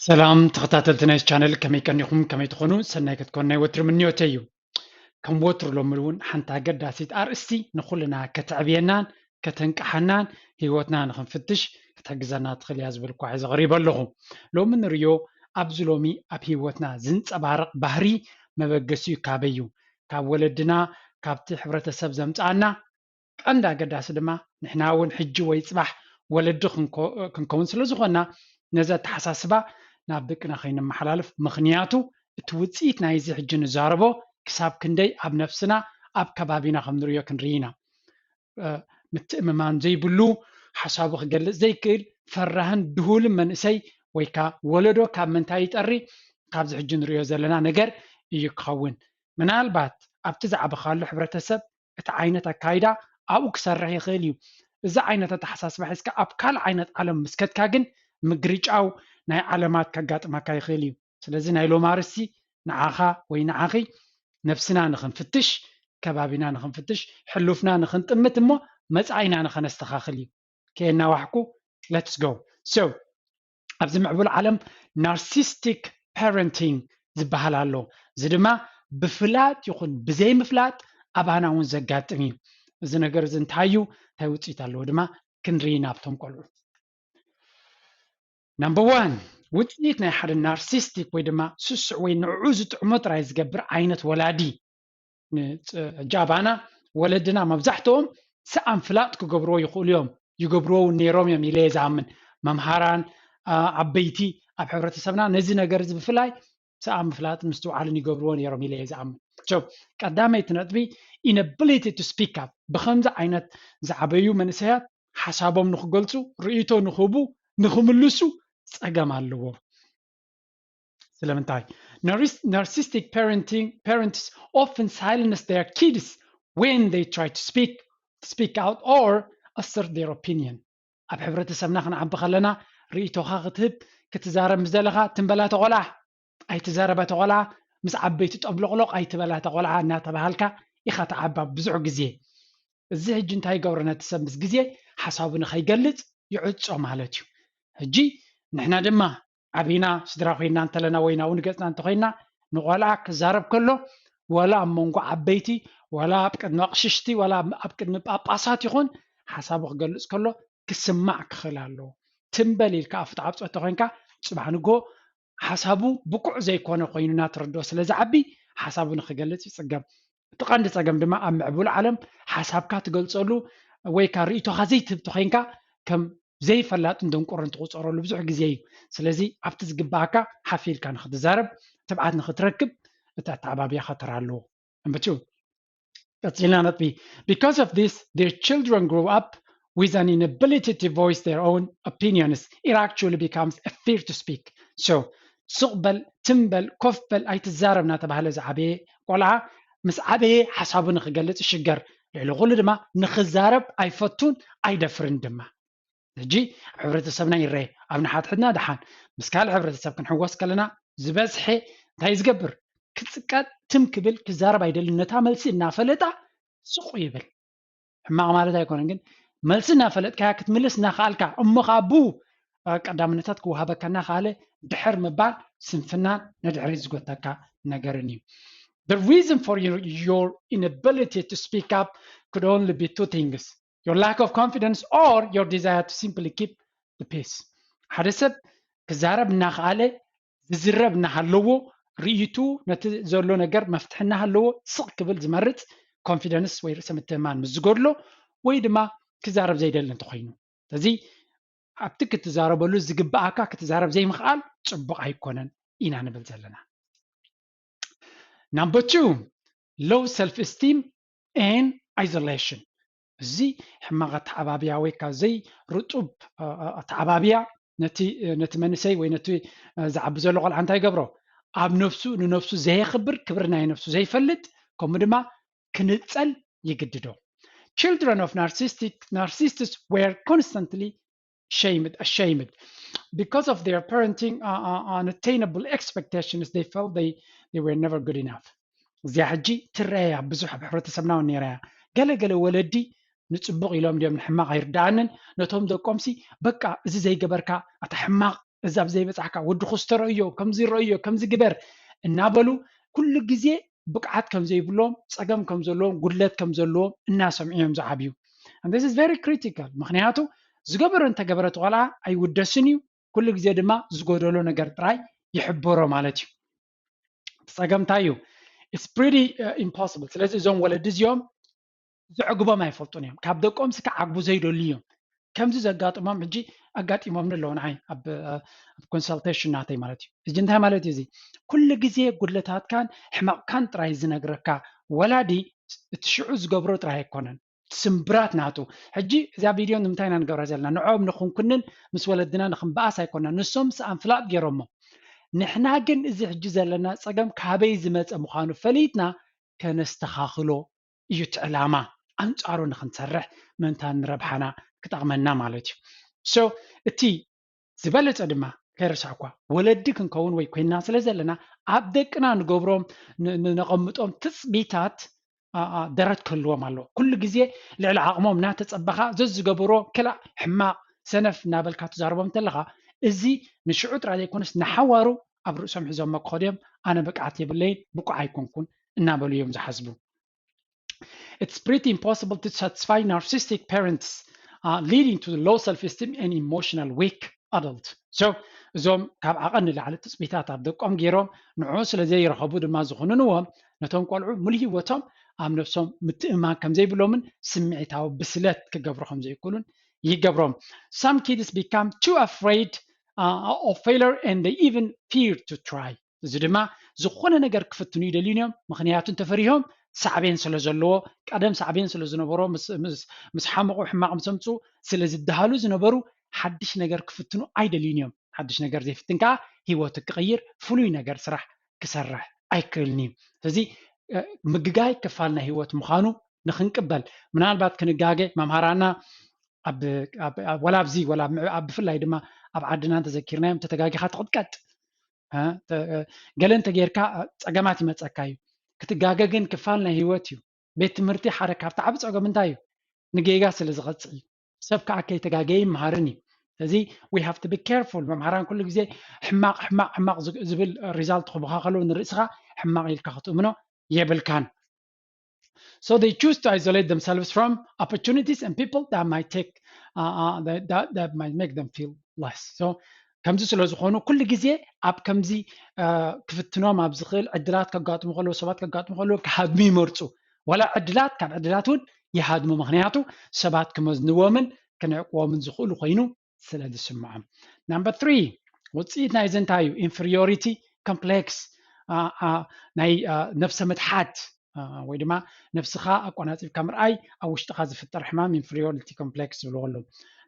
ሰላም ተኸታተልቲ ናይ ቻነል፣ ከመይ ቀኒኹም? ከመይ ትኾኑ? ሰናይ ክትኮኑ ናይ ወትሪ ምንዮተይ እዩ። ከም ወትሩ ሎሚ እውን ሓንቲ ኣገዳሲት ኣርእስቲ ንኹልና ከተዕብየናን ከተንቅሓናን ህይወትና ንኽንፍትሽ ክትሕግዘና ትኽእል እያ ዝብል እኳ ሒዘ ቀሪበ ኣለኹ። ሎሚ ንርእዮ ኣብዚ ሎሚ ኣብ ህይወትና ዝንጸባረቕ ባህሪ መበገሲኡ ካበይ እዩ? ካብ ወለድና፣ ካብቲ ሕብረተሰብ ዘምጽኣና ቀንዲ ኣገዳሲ ድማ ንሕና እውን ሕጂ ወይ ጽባሕ ወለዲ ክንከውን ስለ ዝኾንና ነዚ ኣተሓሳስባ ናብ ደቅና ከይነመሓላልፍ። ምኽንያቱ እቲ ውፅኢት ናይዚ ሕጂ ንዛረቦ ክሳብ ክንደይ ኣብ ነፍስና ኣብ ከባቢና ከም ንርእዮ ክንርኢ ኢና። ምትእምማን ዘይብሉ፣ ሓሳቡ ክገልፅ ዘይክእል፣ ፈራህን ድሁልን መንእሰይ ወይ ከዓ ወለዶ ካብ ምንታይ ይጠሪ? ካብዚ ሕጂ ንርእዮ ዘለና ነገር እዩ ክኸውን። ምናልባት ኣብቲ ዝዓበኻሉ ሕብረተሰብ እቲ ዓይነት ኣካይዳ ኣብኡ ክሰርሕ ይኽእል እዩ። እዚ ዓይነት ኣተሓሳስባ ሒዝካ ኣብ ካልእ ዓይነት ዓለም ምስ ከድካ ግን ምግርጫው ናይ ዓለማት ከጋጥመካ ይኽእል እዩ። ስለዚ ናይ ሎሚ ኣርእስቲ ንዓኻ ወይ ንዓኺ ነብስና ንኽንፍትሽ፣ ከባቢና ንኽንፍትሽ፣ ሕሉፍና ንኽንጥምት እሞ መጻኢና ንኸነስተኻኽል እዩ። ከየናዋሕኩ let's go። So ኣብዚ ምዕቡል ዓለም ናርሲስቲክ ፓረንቲንግ ዝበሃል ኣሎ። እዚ ድማ ብፍላጥ ይኹን ብዘይምፍላጥ ኣባና እውን ዘጋጥም እዩ። እዚ ነገር እዚ እንታይ እዩ? እንታይ ውፅኢት ኣለዎ ድማ ክንርኢ ናብቶም ቆልዑ። ናምበር ዋን፣ ውፅኢት ናይ ሓደ ናርሲስቲክ ወይ ድማ ስሱዕ ወይ ንዕኡ ዝጥዕሞ ጥራይ ዝገብር ዓይነት ወላዲ። ሕጂ ኣባና ወለድና መብዛሕትኦም ሰኣን ፍላጥ ክገብርዎ ይኽእሉ እዮም፣ ይገብርዎ እውን ነይሮም እዮም ኢለ እየ ዝኣምን። መምሃራን ዓበይቲ ኣብ ሕብረተሰብና ነዚ ነገር እዚ ብፍላይ ሰኣን ምፍላጥ ምስትውዓልን ይገብርዎ ነይሮም ኢለ እየ ዝኣምን። ቀዳመይቲ ነጥቢ፣ inability to speak up። ብከምዚ ዓይነት ዝዓበዩ መንእሰያት ሓሳቦም ንክገልፁ፣ ርእይቶ ንክህቡ፣ ንክምልሱ ፀገም ኣለዎ። ስለምንታይ? Narcissistic parenting parents often silence their kids when they try to speak speak out or assert their opinion። ኣብ ሕብረተሰብና ክንዓቢ ከለና ርእይቶኻ ክትህብ ክትዛረብ ምስ ዘለኻ ትንበላ ተቆልዓ ኣይትዛረባ ተቆልዓ ምስ ዓበይቲ ጠብሎቅሎቅ ኣይትበላ ተቆልዓ እናተባሃልካ ኢኻ ትዓባ ብዙሕ ግዜ። እዚ ሕጂ እንታይ ይገብሮ ነቲ ሰብ ምስ ግዜ ሓሳቡ ንኸይገልፅ ይዕጾ ማለት እዩ። ሕጂ ንሕና ድማ ዓቢና ስድራ ኮይና እንተለና ወይ ናብኡ ንገፅና እንተኮይና ንቆልዓ ክዛረብ ከሎ ዋላ ኣብ መንጎ ዓበይቲ ዋላ ኣብ ቅድሚ ኣቕሽሽቲ ዋላ ኣብ ቅድሚ ጳጳሳት ይኹን ሓሳቡ ክገልፅ ከሎ ክስማዕ ክኽእል ኣለዎ። ትም በል ኢልካ ኣፉ ትዓብፆ እንተኮይንካ ፅባሕ ንጎ ሓሳቡ ብቁዕ ዘይኮነ ኮይኑ እናተረድኦ ስለ ዝዓቢ ሓሳቡ ንክገልፅ ይፅገም። እቲ ቀንዲ ፀገም ድማ ኣብ ምዕቡል ዓለም ሓሳብካ ትገልፀሉ ወይ ከዓ ርእይቶኻ ዘይትህብ ተኮይንካ ከም ዘይፈላጥን ደንቆሮን ትቁፀረሉ ብዙሕ ግዜ እዩ። ስለዚ ኣብቲ ዝግባኣካ ሓፍ ኢልካ ንክትዛረብ ትብዓት ንክትረክብ እቲ ኣተዓባብያኻ ተራ ኣለዎ። Number two፣ ቀፂልና ነጥቢ because of this their children grow up with an inability to voice their own opinions. It actually becomes a fear to speak. So ስቕ በል፣ ትም በል፣ ኮፍ በል፣ ኣይትዛረብ እናተባህለ ዝዓበየ ቆልዓ ምስ ዓበየ ሓሳቡ ንክገልፅ ይሽገር። ልዕሊ ኩሉ ድማ ንክዛረብ ኣይፈቱን ኣይደፍርን ድማ። ሕጂ ኣብ ሕብረተሰብና ይረአ። ኣብ ንሓድሕድና ደሓን ምስ ካልእ ሕብረተሰብ ክንሕወስ ከለና ዝበዝሐ እንታይ ዝገብር? ክፅቀጥ፣ ትም ክብል፣ ክዛረብ ኣይደልን። ነታ መልሲ እናፈለጣ ስቑ ይብል። ሕማቕ ማለት ኣይኮነን፣ ግን መልሲ እናፈለጥካያ ክትምልስ እናኸኣልካ እሞ ከዓ ብኡ ቀዳምነታት ክወሃበካ እናኸኣለ ድሕር ምባል ስንፍናን ንድሕሪት ዝጎተካ ነገርን እዩ። The reason for your, your inability to speak up could only be two things, your lack of confidence or your desire to simply keep the peace. ሓደ ሰብ ክዛረብ እናኸኣለ ዝዝረብ እናሃለዎ ርእይቱ ነቲ ዘሎ ነገር መፍትሒ እናሃለዎ ስቕ ክብል ዝመርፅ ኮንፊደንስ ወይ ርእሰ ምትእምማን ምስ ዝጎድሎ ወይ ድማ ክዛረብ ዘይደሊ እንተኮይኑ እዚ ኣብቲ ክትዛረበሉ ዝግባኣካ ክትዛረብ ዘይምኽኣል ፅቡቕ ኣይኮነን ኢና ንብል ዘለና። Number two, low self esteem and isolation። እዚ ሕማቕ ኣተዓባብያ ወይ ካብ ዘይርጡብ ኣተዓባብያ ነቲ ነቲ መንእሰይ ወይ ነቲ ዝዓቢ ዘሎ ቆልዓ እንታይ ይገብሮ? ኣብ ነፍሱ ንነፍሱ ዘየኽብር ክብሪ ናይ ነፍሱ ዘይፈልጥ ከምኡ ድማ ክንፀል ይግድዶ። Children of narcissistic narcissists were constantly shamed, ashamed because of their parenting uh, uh, unattainable expectations. They felt they, they were never good enough. እዚኣ ሕጂ ትረኣያ ብዙሕ ኣብ ሕብረተሰብና እውን ነይራ እያ። ገለገለ ወለዲ ንፅቡቕ ኢሎም ድዮም ንሕማቕ ኣይርዳኣንን ነቶም ደቆምሲ በቃ እዚ ዘይገበርካ ኣታ ሕማቕ እዛ ብዘይበፃሕካ፣ ወዲ ክስተሮ እዮ፣ ከምዚ ረእዮ፣ ከምዚ ግበር እናበሉ ኩሉ ግዜ ብቕዓት ከም ዘይብሎም፣ ፀገም ከም ዘለዎም፣ ጉድለት ከም ዘለዎም እናሰምዑ እዮም ዝዓብዩ። And this is very critical። ምክንያቱ ዝገበረ እንተገበረ እቲ ቆልዓ ኣይውደስን እዩ። ኩሉ ግዜ ድማ ዝጎደሎ ነገር ጥራይ ይሕበሮ ማለት እዩ። እቲ ፀገም እንታይ እዩ? It's pretty impossible። ስለዚ እዞም ወለዲ እዚኦም ዘዕግቦም ኣይፈልጡን እዮም። ካብ ደቆም ሲ ክዓግቡ ዘይደልዩ እዮም። ከምዚ ዘጋጥሞም ሕጂ ኣጋጢሞምኒ ኣለዉ ንዓይ ኣብ ኮንሰልቴሽን ናተይ ማለት እዩ። እዚ እንታይ ማለት እዩ? እዚ ኩሉ ግዜ ጉድለታትካን ሕማቕካን ጥራይ ዝነግረካ ወላዲ እቲ ሽዑ ዝገብሮ ጥራይ ኣይኮነን፣ ስምብራት ናቱ። ሕጂ እዛ ቪድዮ ንምንታይ ኢና ንገብራ ዘለና? ንዕኦም ንክንኩንን ምስ ወለድና ንክንበኣስ ኣይኮና፣ ንሶም ስ ኣንፍላጥ ገይሮሞ። ንሕና ግን እዚ ሕጂ ዘለና ፀገም ካበይ ዝመፀ ምዃኑ ፈሊጥና ከነስተኻኽሎ እዩ እቲ ዕላማ። ኣንፃሩ ንክንሰርሕ ምእንታን ንረብሓና ክጠቕመና ማለት እዩ። So እቲ ዝበለፀ ድማ ከይረሳዕኳ ወለዲ ክንከውን ወይ ኮይና ስለ ዘለና ኣብ ደቅና ንገብሮም ነቐምጦም ትፅቢታት ደረት ክህልዎም ኣለዎ። ኩሉ ግዜ ልዕሊ ዓቕሞም እናተፀበኻ ዘዝገብሮ ክላእ ሕማቕ ሰነፍ እናበልካ ትዛርቦም እንተለኻ እዚ ንሽዑ ጥራይ ዘይኮነስ ንሓዋሩ ኣብ ርእሶም ሒዞሞ ክኸዱ እዮም። ኣነ ብቅዓት የብለይን፣ ብቁዕ ኣይኮንኩን እናበሉ እዮም ዝሓስቡ። It's pretty impossible to satisfy narcissistic parents, uh, leading to low self-esteem and emotional weak adult. So እዞም ካብ ዓቐን ንላዕሊ ትፅቢታት ኣብ ደቆም ገይሮም ንዕኡ ስለ ዘይረኸቡ ድማ ዝኹንንዎም ነቶም ቆልዑ ሙሉ ህይወቶም ኣብ ነብሶም ምትእምማን ከም ዘይብሎምን ስምዒታዊ ብስለት ክገብሩ ከም ዘይክእሉን ይገብሮም። Some kids become too afraid, uh, of failure and they even fear to try. እዚ ድማ ዝኾነ ነገር ክፍትኑ ይደልዩን እዮም። ምክንያቱ እንተፈሪሆም ሳዕቤን ስለ ዘለዎ፣ ቀደም ሳዕቤን ስለ ዝነበሮ ምስ ሓመቑ ሕማቕ ምስ ኣምፅኡ ስለ ዝደሃሉ ዝነበሩ ሓድሽ ነገር ክፍትኑ ኣይደልዩን እዮም። ሓድሽ ነገር ዘይፍትን ከዓ ህይወቱ ክቕይር ፍሉይ ነገር ስራሕ ክሰርሕ ኣይክእልን እዩ። ስለዚ ምግጋይ ክፋል ናይ ህይወት ምዃኑ ንክንቅበል ምናልባት ክንጋገ መምሃራና ወላ ኣብዚ ወላ ኣብ ብፍላይ ድማ ኣብ ዓድና እንተዘኪርናዮም ተተጋጊኻ ትቕጥቀጥ ገለ እንተጌርካ ፀገማት ይመፀካ እዩ። ክትጋገ ግን ክፋል ናይ ህይወት እዩ። ቤት ትምህርቲ ሓደ ካብቲ ዓብ ፀገም እንታይ እዩ? ንጌጋ ስለ ዝቐፅዕ እዩ። ሰብ ከዓ ከይተጋገየ ይመሃርን እዩ። ስለዚ we have to be careful። መምሃራን ኩሉ ግዜ ሕማቕ ሕማቕ ሕማቕ ዝብል ሪዛልት ክቡኻ ከለዉ ንርእስኻ ሕማቕ ኢልካ ክትእምኖ የብልካን። So they choose to isolate themselves from opportunities and people that might take uh, uh, that, that, that might make them feel less. So ከምዚ ስለ ዝኾኑ ኩሉ ግዜ ኣብ ከምዚ ክፍትኖም ኣብ ዝኽእል ዕድላት ከጋጥሙ ከለዉ ሰባት ከጋጥሙ ከለዉ ክሃድሙ ይመርፁ። ዋላ ዕድላት ካብ ዕድላት እውን ይሃድሙ። ምክንያቱ ሰባት ክመዝንዎምን ክንዕቅዎምን ዝኽእሉ ኮይኑ ስለ ዝስምዖም። Number three ውፅኢት ናይዚ እንታይ እዩ? Inferiority complex፣ ናይ ነብሰ ምትሓት ወይ ድማ ነብስኻ ኣቆናፂብካ ምርኣይ ኣብ ውሽጥኻ ዝፍጠር ሕማም inferiority complex ዝብልዎ ኣለዉ።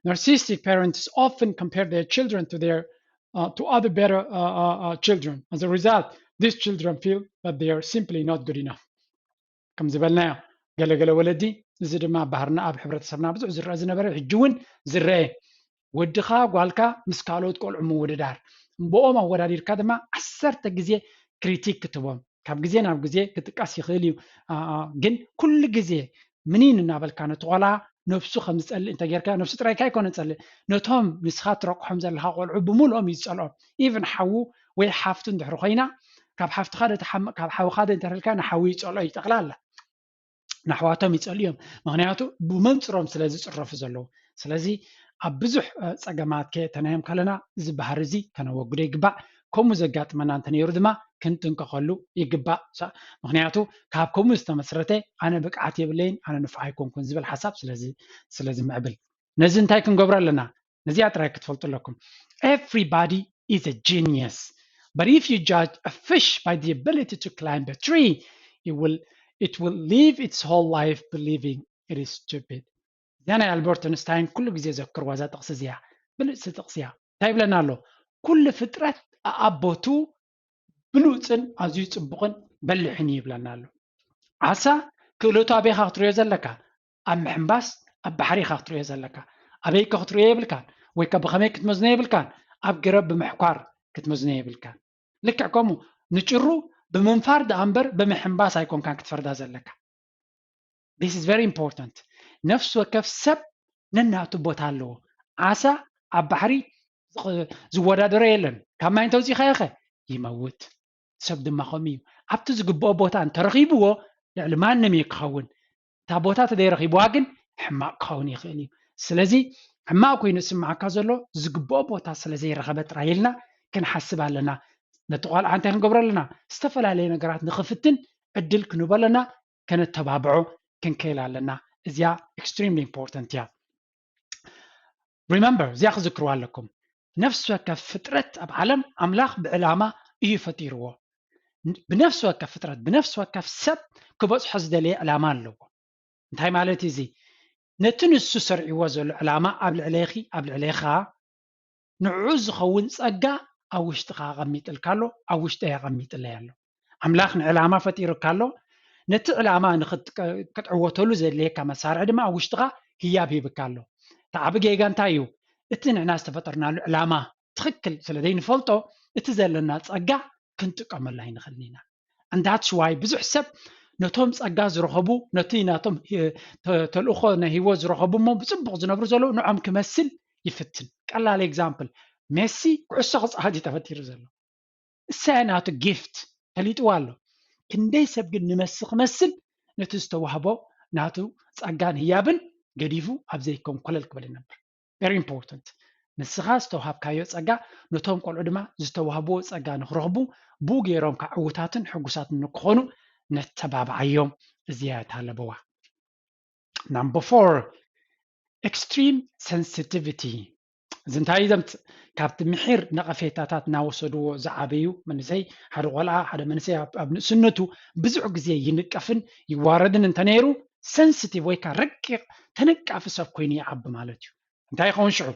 Narcissistic parents often compare their children to their uh, to other better uh, uh, uh, children. As a result, these children feel that they are simply not good enough. ከም ዝበልናዮ ገለገለ ወለዲ፣ እዚ ድማ ባህርና ኣብ ሕብረተሰብና ብዙሕ ዝረአ ዝነበረ ሕጂ እውን ዝረአ፣ ወድኻ ጓልካ ምስ ካልኦት ቆልዑ ምውድዳር፣ እምብኦም ኣወዳዲርካ ድማ ዓሰርተ ግዜ ክሪቲክ ክትቦም። ካብ ግዜ ናብ ግዜ ክጥቀስ ይኽእል እዩ፣ ግን ኩሉ ግዜ ምኒን እናበልካ ነቲ ቆልዓ ነብሱ ከም ዝፀልእ እንተጌርካ፣ ነብሱ ጥራይካ ኣይኮነ ዝፀልእ፣ ነቶም ንስኻ ትረቅሖም ዘለኻ ቆልዑ ብምልኦም እዩ ዝፀልኦም። ኢቭን ሓዉ ወይ ሓፍቱ እንድሕር ኮይና፣ ካብ ሓፍትኻ ዶ ትሓምቕ ካብ ሓውኻ ዶ እንተረልካ ንሓዉ ይፀልኦ እዩ ጠቕላላ። ንኣሕዋቶም ይፀልኡ እዮም። ምክንያቱ ብመንፅሮም ስለ ዝፅረፉ ዘለዉ። ስለዚ ኣብ ብዙሕ ፀገማት ከየእተናዮም ከለና እዚ ባህሪ እዚ ከነወግዶ ይግባእ። ከምኡ ዘጋጥመና እንተነይሩ ድማ ክንጥንቀቐሉ ይግባእ። ምክንያቱ ካብ ከምኡ ዝተመስረተ ኣነ ብቅዓት የብለይን፣ ኣነ ንፉዕ ኣይኮንኩን ዝብል ሓሳብ ስለ ዝምዕብል ነዚ እንታይ ክንገብሮ ኣለና? ነዚኣ ጥራይ ክትፈልጡ ኣለኩም። Everybody is a genius, but if you judge a fish by the ability to climb a tree, it will, it will live its whole life believing it is stupid. እዚኣ ናይ ኣልበርት ኣንስታይን ኩሉ ግዜ ዘክርዋ እዛ ጥቕሲ እዚኣ ብልፅቲ ጥቕሲ እያ። እንታይ ይብለና ኣሎ? ኩሉ ፍጥረት ኣኣቦቱ ብሉፅን ኣዝዩ ፅቡቕን በሊሕን እዩ ይብለና ኣሎ። ዓሳ ክእለቱ ኣበይካ ክትሪኦ ዘለካ? ኣብ ምሕንባስ ኣብ ባሕሪ ኢካ ክትሪኦ ዘለካ። ኣበይከ ክትሪኦ የብልካን፣ ወይ ከ ብከመይ ክትመዝኖ የብልካን። ኣብ ገረብ ብምሕኳር ክትመዝኖ የብልካን። ልክዕ ከምኡ ንጭሩ ብምንፋር ደኣ እምበር ብምሕንባስ ኣይኮንካን ክትፈርዳ ዘለካ። This is very important። ነፍሲ ወከፍ ሰብ ነናቱ ቦታ ኣለዎ። ዓሳ ኣብ ባሕሪ ዝወዳደሮ የለን። ካብ ማይ እንተውፂእካዮ ኸ ይመውት። ሰብ ድማ ከምኡ እዩ። ኣብቲ ዝግብኦ ቦታ እንተረኺብዎ ልዕሊ ማንም እዩ ክኸውን። እታ ቦታ ተዘይረኺብዋ ግን ሕማቕ ክኸውን ይኽእል እዩ። ስለዚ ሕማቕ ኮይኑ ዝስምዓካ ዘሎ ዝግብኦ ቦታ ስለ ዘይረኸበ ጥራይ ኢልና ክንሓስብ ኣለና። ነቲ ቆልዓ እንታይ ክንገብሮ ኣለና? ዝተፈላለዩ ነገራት ንኽፍትን ዕድል ክንህቦ ኣለና። ከነተባብዖ ክንክእል ኣለና። እዚኣ extremely important እያ። Remember፣ እዚኣ ክዝክርዋ ኣለኩም። ነፍሲ ወከፍ ፍጥረት ኣብ ዓለም ኣምላኽ ብዕላማ እዩ ፈጢርዎ። ብነፍሲ ወከፍ ፍጥረት፣ ብነፍሲ ወከፍ ሰብ ክበጽሖ ዝደለየ ዕላማ ኣለዎ። እንታይ ማለት እዩ እዚ? ነቲ ንሱ ሰርዕዎ ዘሎ ዕላማ ኣብ ልዕሌኺ፣ ኣብ ልዕሌኻ ንዕኡ ዝኸውን ጸጋ ኣብ ውሽጥኻ ኣቐሚጥልካ ኣሎ፣ ኣብ ውሽጠይ ኣቐሚጥለይ ኣሎ። ኣምላኽ ንዕላማ ፈጢሩካ ኣሎ። ነቲ ዕላማ ንኽትዕወተሉ ዘድልየካ መሳርሒ ድማ ኣብ ውሽጥኻ ህያብ ሂብካ ኣሎ። እቲ ዓቢ ጌጋ እንታይ እዩ? እቲ ንሕና ዝተፈጠርናሉ ዕላማ ትኽክል ስለ ዘይንፈልጦ፣ እቲ ዘለና ጸጋ ክንጥቀመሉ ኣይንኽእልን ኢና። And that's why ብዙሕ ሰብ ነቶም ጸጋ ዝረኸቡ፣ ነቲ ናቶም ተልእኾ ናይ ህይወት ዝረኸቡ እሞ ብጽቡቕ ዝነብሩ ዘለዉ ንዖም ክመስል ይፍትን። ቀላል example፣ ሜሲ ኩዕሶ ክጻወት እዩ ተፈጢሩ ዘሎ። እሳያ ናቱ ጊፍት ፈሊጥዋ ኣሎ። ክንደይ ሰብ ግን ንመሲ ክመስል ነቲ ዝተዋህቦ ናቱ ጸጋን ህያብን ገዲፉ ኣብ ዘይከውን ኮለል ክብል ይነብር። Very important። ንስኻ ዝተዋሃብካዮ ጸጋ ነቶም ቆልዑ ድማ ዝተዋህብዎ ጸጋ ንክረኽቡ ብኡ ገይሮም ከዓ ዕውታትን ሕጉሳትን ንክኾኑ ነተባብዓዮም። እዚያ እታ ለበዋ። Number four, extreme sensitivity። እዚ እንታይ ዘምጽእ? ካብቲ ምሒር ነቐፌታታት እናወሰድዎ ዝዓበዩ መንእሰይ፣ ሓደ ቆልዓ፣ ሓደ መንእሰይ ኣብ ንእስነቱ ብዙሕ ግዜ ይንቀፍን ይዋረድን እንተነይሩ፣ ሰንሲቲቭ ወይ ከዓ ረቂቕ ተነቃፊ ሰብ ኮይኑ ይዓቢ ማለት እዩ። እንታይ ይኸውን ሽዑ?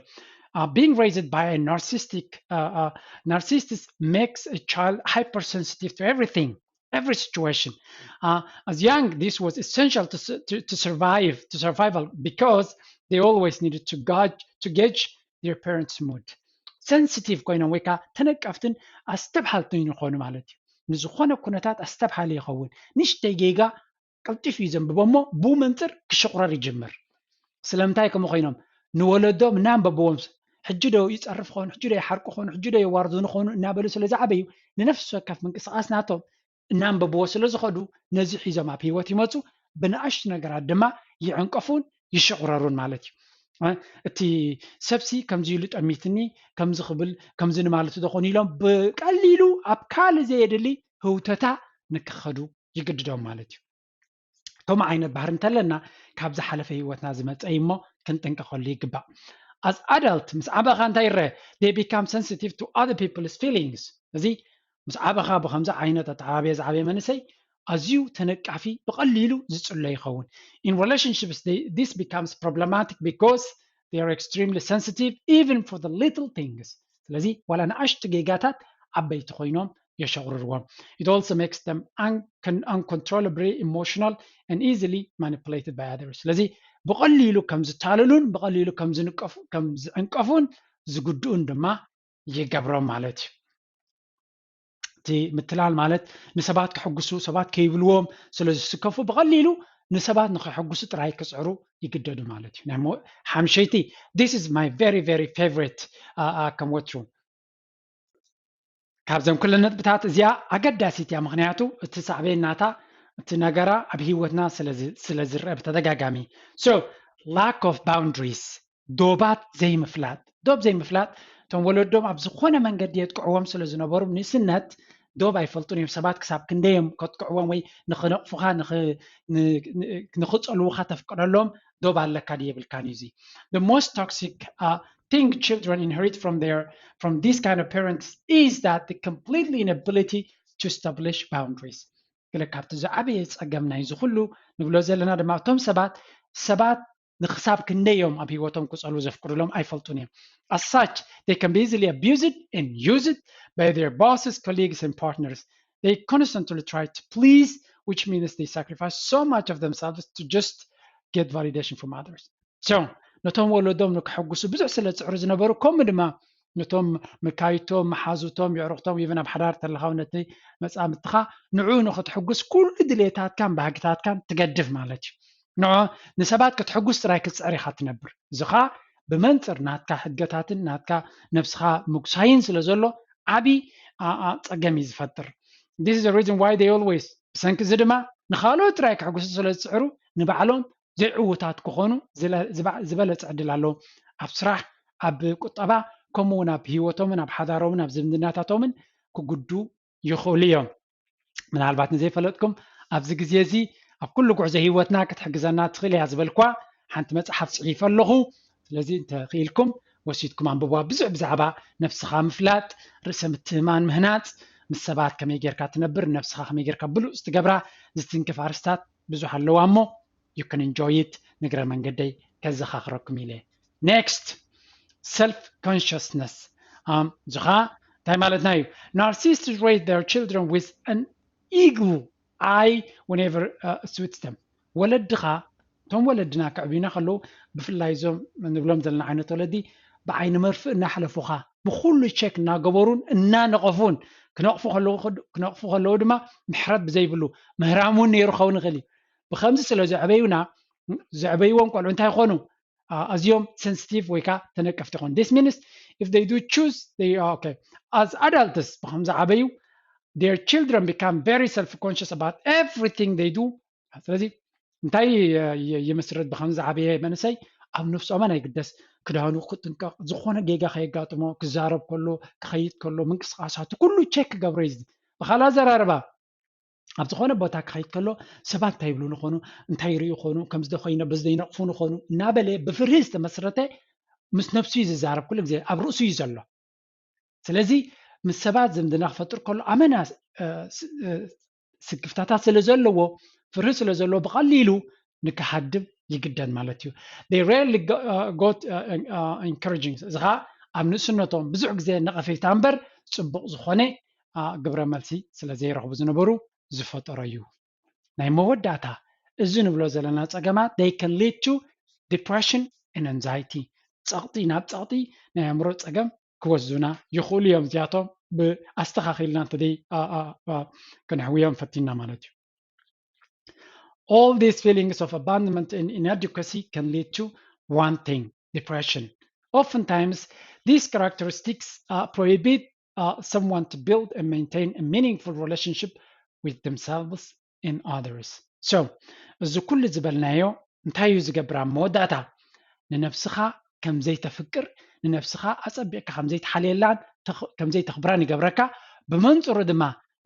Being raised by a narcissistic, narcissist makes a child hypersensitive to everything, every situation. As young, this was essential to survive, to survival, because they always needed to gauge, to gauge their parents' mood. ሰንሲቲቭ ኮይኖም ወይ ከዓ ተነቀፍትን ኣስተብሃልትን ይኾኑ ማለት እዩ። ንዝኾነ ኩነታት ኣስተብሃሊ ይኸውን። ንእሽተይ ጌጋ ቀልጢፉ እዩ ዘንብቦ እሞ ብኡ መንፅር ክሽቑረር ይጅምር። ስለምንታይ ከምኡ ኮይኖም? ንወለዶም እናንበብዎም፣ ሕጂ ዶ ይፀርፍ ኾኑ፣ ሕጂ ዶ ይሓርቁ ኾኑ፣ ሕጂ ዶ የዋርዱኒ ኾኑ እናበሉ ስለ ዝዓበዩ ንነፍሲ ወከፍ ምንቅስቓስ ናቶም እናንበብዎ ስለ ዝኸዱ ነዚ ሒዞም ኣብ ህይወት ይመፁ። ብንኣሽቱ ነገራት ድማ ይዕንቀፉን ይሽቑረሩን ማለት እዩ። እቲ ሰብሲ ከምዚ ኢሉ ጠሚትኒ፣ ከምዚ ክብል ከምዚ ንማለቱ ዶ ኾኑ ኢሎም ብቀሊሉ ኣብ ካልእ ዘየድሊ ህውተታ ንክኸዱ ይግድዶም ማለት እዩ። ከምኡ ዓይነት ባህሪ እንተለና ካብ ዝሓለፈ ህይወትና ዝመፀ እዩ እሞ ክንጥንቀቐሉ ይግባእ። As adult ምስ ዓበኻ እንታይ ይረአ? They become sensitive to other people's feelings። እዚ ምስ ዓበኻ ብከምዚ ዓይነት ኣተዓባብያ ዝዓበየ መንእሰይ ኣዝዩ ተነቃፊ፣ ብቐሊሉ ዝፅሎ ይኸውን። In relationships, this becomes problematic because they are extremely sensitive even for the little things. ስለዚ ዋላ ንኣሽቱ ጌጋታት ዓበይቲ ኮይኖም የሸቑርርዎም። It also makes them uncontrollably emotional and easily manipulated by others. ስለዚ ብቐሊሉ ከም ዝታለሉን ብቐሊሉ ከም ዝዕንቀፉን ዝጉድኡን ድማ ይገብሮም ማለት እዩ። እቲ ምትላል ማለት ንሰባት ከሐጉሱ፣ ሰባት ከይብልዎም ስለ ዝስከፉ ብቐሊሉ ንሰባት ንኸሐጉሱ ጥራይ ክፅዕሩ ይግደዱ ማለት እዩ። ናይ ሓምሸይቲ፣ this is my very very favorite፣ ከም ወትሩ ካብዘን ኩለን ነጥብታት እዚኣ ኣገዳሲት እያ። ምክንያቱ እቲ ሳዕቤን ናታ፣ እቲ ነገራ ኣብ ህይወትና ስለ ዝረአ ብተደጋጋሚ። So lack of boundaries፣ ዶባት ዘይምፍላጥ። ዶብ ዘይምፍላጥ፣ እቶም ወለዶም ኣብ ዝኾነ መንገዲ የጥቅዕዎም ስለ ዝነበሩ ንእስነት ዶብ ኣይፈልጡን እዮም። ሰባት ክሳብ ክንደይ እዮም ከጥቅዕዎም ወይ ንኽነቕፉኻ ንኽፀልዉኻ ተፍቅደሎም ዶብ ኣለካ ድዩ የብልካን እዩ። እዚ the most toxic thing children inherit from their from this kind of parents is that the completely inability to establish boundaries. ገለ ካብቲ ዝዓበየ ፀገም ናይዚ ኩሉ ንብሎ ዘለና ድማ እቶም ሰባት ሰባት ንክሳብ ክንደይ እዮም ኣብ ህይወቶም ክፀልዉ ዘፍቅዱሎም ኣይፈልጡን እዮም። As such, they can be easily abused and used by their bosses, colleagues and partners. They constantly try to please, which means they sacrifice so much of themselves to just get validation from others. So ነቶም ወለዶም ንክሕጉሱ ብዙሕ ስለ ዝፅዕሩ ዝነበሩ፣ ከምኡ ድማ ነቶም ምካይቶም፣ መሓዙቶም፣ የዕሩኽቶም፣ even ኣብ ሓዳር ተለኻ እውን ነቲ መፃምድትኻ ንዕኡ ንክትሕጉስ ኩሉ ድሌታትካን ባህግታትካን ትገድፍ ማለት እዩ። ንዖ ንሰባት ክትሕጉስ ጥራይ ክትፅዕር ኢኻ ትነብር። እዚ ኸዓ ብመንፅር ናትካ ሕገታትን ናትካ ነብስኻ ምጉሳይን ስለ ዘሎ ዓብዪ ጸገም እዩ ዝፈጥር። This is the reason why they always ብሰንኪ እዚ ድማ ንኻልኦት ጥራይ ከሕጉሱ ስለ ዝፅዕሩ ንባዕሎም ዘይዕዉታት ክኾኑ ዝበለፀ ዕድል ኣለዎም። ኣብ ስራሕ፣ ኣብ ቁጠባ፣ ከምኡ እውን ኣብ ህይወቶምን ኣብ ሓዳሮምን ኣብ ዝምድናታቶምን ክጉዱ ይኽእሉ እዮም። ምናልባት ንዘይፈለጥኩም ኣብዚ ግዜ እዚ ኣብ ኩሉ ጉዕዞ ህይወትና ክትሕግዘና ትኽእል እያ ዝበልኳ ሓንቲ መፅሓፍ ፅሒፈ ኣለኹ። ስለዚ እንተኽኢልኩም ወሲድኩም ኣንብቧ። ብዙሕ ብዛዕባ ነብስኻ ምፍላጥ፣ ርእሰ ምትእምማን ምህናፅ፣ ምስ ሰባት ከመይ ጌርካ ትነብር፣ ነብስኻ ከመይ ጌርካ ብሉፅ ትገብራ ዝትንክፍ ኣርስታት ብዙሕ ኣለዋ እሞ you can enjoy it። ንግረ መንገደይ ከዘኻኽረኩም ኢለ። Next, self consciousness። እዚ ኸዓ እንታይ ማለትና እዩ? Narcissists raise their children with an eagle eye whenever suits them። ወለድኻ እቶም ወለድና ከዕብዩና ከለዉ ብፍላይ እዞም ንብሎም ዘለና ዓይነት ወለዲ ብዓይኒ መርፍእ እናሕለፉኻ ብኩሉ ቸክ እናገበሩን እናነቐፉን ክነቕፉ ከለዉ ድማ ምሕረት ብዘይብሉ ምህራም እውን ነይሩ ክኸውን ይኽእል እዩ። ብከምዚ ስለ ዘዕበዩና ዘዕበይዎም ቆልዑ እንታይ ይኾኑ? ኣዝዮም sensitive ወይ ከዓ ተነቀፍቲ ይኾኑ። This means if they do choose they are okay as adults ብከም ዝዓበዩ their children become very self conscious about everything they do። ስለዚ እንታይ ይምስርት ብከም ዝዓበየ መንእሰይ ኣብ ነፍሶምን ኣይግደስ ክዳኑ ክጥንቀቕ ዝኾነ ጌጋ ከየጋጥሞ ክዛረብ ከሎ ክኸይድ ከሎ ምንቅስቃሳቱ ኩሉ ቸክ ክገብሮ እዩ። ብካልእ ኣዘራርባ ኣብ ዝኾነ ቦታ ክኸይድ ከሎ ሰባት እንታይ ይብሉ ንኾኑ እንታይ ይርእዩ ኾኑ ከምዚ ዶ ኮይነ በዚ ዶ ይነቕፉ ንኾኑ እናበለ ብፍርሂ ዝተመስረተ ምስ ነብሱ እዩ ዝዛረብ ኩሉ ግዜ ኣብ ርእሱ እዩ ዘሎ። ስለዚ ምስ ሰባት ዝምድና ክፈጥር ከሎ ኣመና ስክፍታታት ስለ ዘለዎ ፍርሂ ስለ ዘለዎ ብቐሊሉ ንክሃድም ይግደድ ማለት እዩ። They rarely got encouraging እዚ ከዓ ኣብ ንእስነቶም ብዙሕ ግዜ ነቐፌታ እምበር ፅቡቕ ዝኾነ ግብረ መልሲ ስለ ዘይረኽቡ ዝነበሩ ዝፈጠሮ እዩ። ናይ መወዳእታ እዚ ንብሎ ዘለና ፀገማት they can lead to depression and anxiety። ፀቕጢ ናብ ፀቕጢ ናይ ኣእምሮ ፀገም ክወስዱና ይኽእሉ እዮም። እዚኣቶም ብኣስተኻኺልና እንተደይ ከነሕውዮም ፈቲና ማለት እዩ። All these feelings of abandonment and inadequacy can lead to one thing, depression. Oftentimes, these characteristics uh, prohibit uh, someone to build and maintain a meaningful relationship with themselves and others. So እዚ ኩሉ ዝበልናዮ እንታይ እዩ ዝገብር? ኣብ መወዳእታ ንነብስኻ ከም ዘይተፍቅር፣ ንነብስኻ ኣጸቢቕካ ከም ዘይትሓልየላን ከም ዘይተኽብራን ይገብረካ። ብመንጽሩ ድማ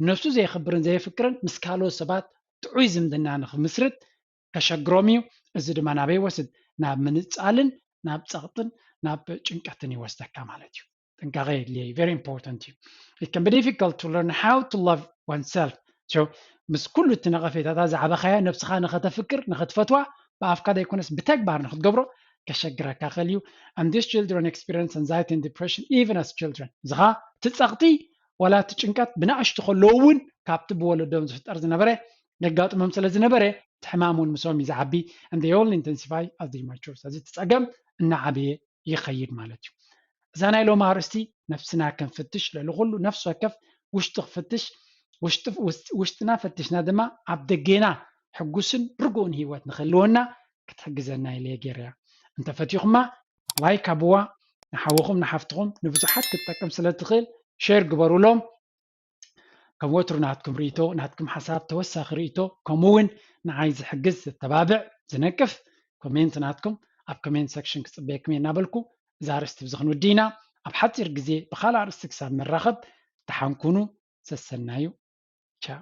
ነብሱ ዘየኽብርን ዘየፍቅርን ምስ ካልኦት ሰባት ጥዑይ ዝምድና ንኽምስርት ከሸግሮም እዩ። እዚ ድማ ናበይ ይወስድ? ናብ ምንጻልን ናብ ጸቕጥን ናብ ጭንቀትን ይወስደካ ማለት እዩ። ጥንቃቐ የድልየ እዩ። Very important እዩ። It can be difficult to learn how to love oneself. So ምስ ኩሉ እቲ ነቐፌታታት ዝዓበኻዮ ነብስኻ ንኸተፍቅር ንኸትፈትዋ ብኣፍካ ዘይኮነስ ብተግባር ንኽትገብሮ ከሸግረካ ክእል እዩ። And these children experience anxiety and depression even as children። እዚ ኸዓ እቲ ጸቕጢ ዋላ እቲ ጭንቀት ብናእሽቱ ከለዉ እውን ካብቲ ብወለዶም ዝፍጠር ዝነበረ የጋጥሞም ስለ ዝነበረ እቲ ሕማም እውን ምስኦም እዩ ዝዓቢ። And they all intensify as they mature። ስለዚ እቲ ጸገም እናዓበየ ይኸይድ ማለት እዩ። እዛ ናይ ሎሚ ኣርእስቲ ነፍስና ክንፍትሽ ልዕሊ ኩሉ ነፍሲ ወከፍ ውሽጡ ክፍትሽ ውሽጥና ፈቲሽና ድማ ኣብ ደጌና ሕጉስን ርጉእን ህይወት ንክህልወና ክትሕግዘና ኢለ ገይረያ። እንተፈቲኹማ ላይክ ሃብዋ ንሓውኹም ንሓፍትኹም ንብዙሓት ክትጠቅም ስለ ትኽእል ሼር ግበሩሎም። ከም ወትሩ ናትኩም ርእይቶ ናትኩም ሓሳብ ተወሳኺ ርእይቶ ከምኡ እውን ንዓይ ዝሕግዝ ዘተባብዕ ዝነቅፍ ኮሜንት ናትኩም ኣብ ኮሜንት ሰክሽን ክፅበየኩም እየ እናበልኩ እዛ ኣርእስቲ ብዚ ክንውዲ ኢና። ኣብ ሓፂር ግዜ ብካልእ ኣርእስቲ ክሳብ ንራኸብ ደሓን ኩኑ። ሰሰናዩ። ቻው።